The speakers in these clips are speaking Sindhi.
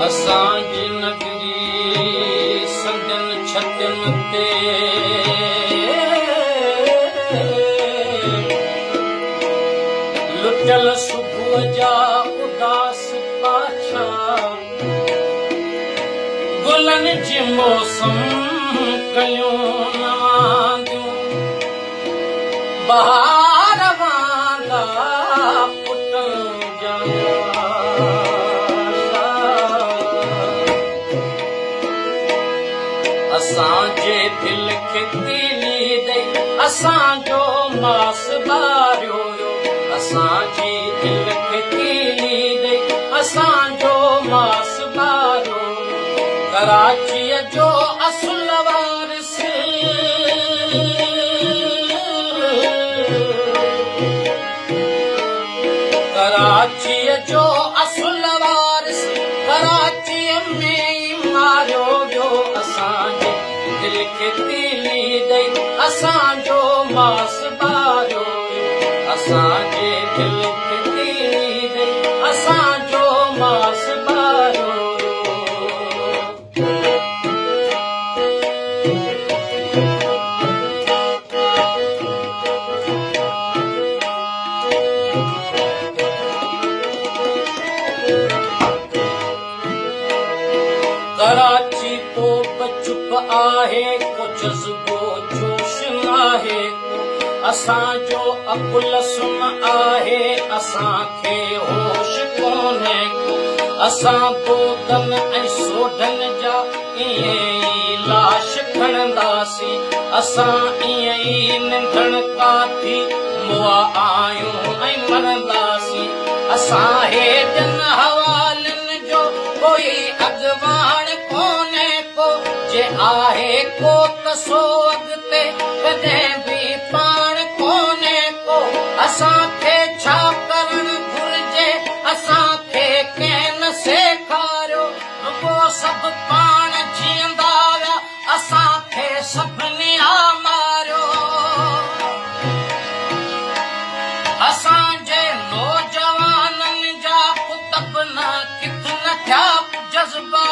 اسان جي نگري سندن ڇتين تي لٽيل صبح جا اداس پاڇا گلن جي موسم ڪيون نه وانديون بهار واندا پٽن جا پاشا. اسان جي دل کي تيلي ڏئي اسان جو ماس ٻاريو ويو. اسان جي دل کي تيلي ڏئي اسان جو ماس ٻاريو ويو. ڪراچيء جو اصل وارث ڪراچيء جو اصل وارث ڪراچيء ۾ ئي ماريو ويو. اسان جي دل کي تيلي ڏئي اسان جو ماس ٻاريو ويو. اسان جي دل کي تيلي ڏئي اسان جو ماس ٻاريو ويو. ڪراچي پوپ چپ آهي ڪو جذبو جوش ناهي ڪو اسان جو عقل سن آهي اسان کي هوش ڪونهي ڪو اسان دودن ۽ سوڍن جا ائين ئي لاش کڻنداسين اسان ائين ئي ننڌڻڪا ٿي مئا آهيون ۽ مرنداسين اسان هيڏن حوالن جو ڪوئي اڳواڻ ڪونهي ڪو جي آهي ڪو ته سو اڳتي ڪڏهن به پاڻ ڪونهي ڪو اسان کي ڇا ڪرڻ گهرجي اسان کي ڪنهن نه سيکاريو رڳو سڀ پاڻ جيئندا ويا اسان کي سڀني آ ماريو اسان جي نوجوانن جا ڪتب نه ڪٿ نه ٿيا جذبا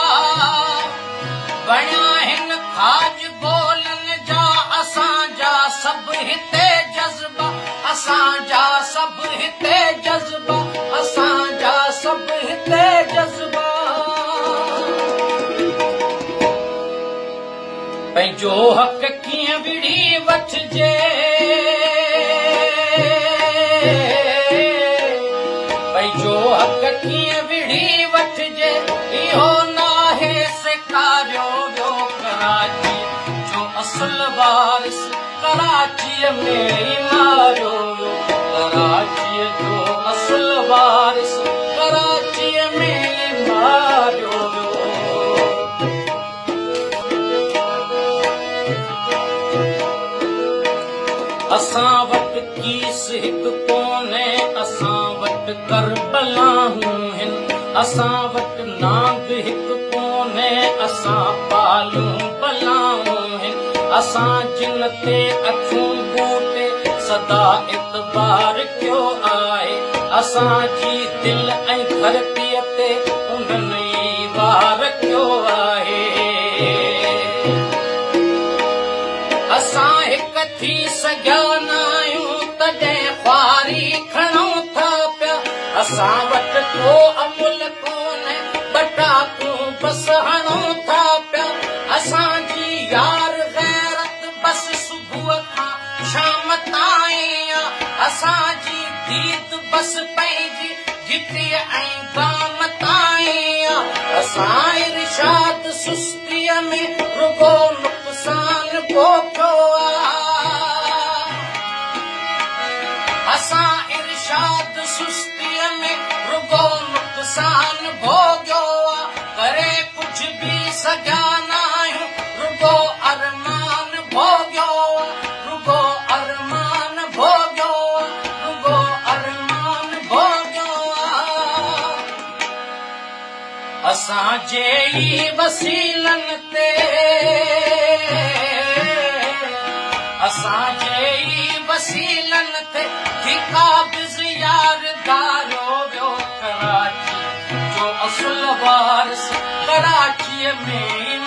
بڻيا هن کاڄ گولن جا اسان جا سڀ هتي جذبا اسان جا سڀ هتي جذبا اسان جا سڀ هتي جذبا. پنهنجو حق ڪيئن وڙهي وٺجي پنهنجو حق ڪيئن وڙهي وٺجي اهو ناهي سيکاريو ويو ڪراچي جو اصل وارث ڪراچيء ۾ ئي ماريو ويو ڪراچيء جو اصل وارث ڪراچيء ۾ ئي ماريو ويو. اسان وٽ ڪيس هڪ ڪونهي، اسان وٽ ڪربلاهون هن. اسان وٽ نانگ هڪ ڪونهي، اسان پاليون بلائون هن. اسان جن تي اکيون ٻوٽي سدا اعتبار ڪيو آهي، اسان جي دل ۽ ڌرتيء تي انهن ئي وار ڪيو آهي. اسان هڪ ٿي سگهيا ناهيون تڏهن خواري کڻون ٿا پيا. اسان وٽ ڪو عمل ڪونهي ٻٽاڪون بس هڻون ٿا پيا. اسان جي يار غيرت بس صبح کان شام تائين آ. اسان جي ديد بس پنهنجي گهٽيء ۽ گام تائين آ. اسان ارشاد سستيء ۾ رڳو نقصان پوکيو آ. اسان ارشاد سستيء ۾ رڳو نقصان ڀوڳيو آ. ڪري ڪجهه به سگهيا ناهيون رڳو ارمان ڀوڳيو آ. رڳو ارمان ڀوڳيو آ. رڳو ارمان ڀوڳيو آ. اسان جي ئي وسيلن تي اسان جي ئي وسيلن تي ٿي قابض يار ڌاريو ويو ڪراچي جو اصل وارث ڪراچيء ۾.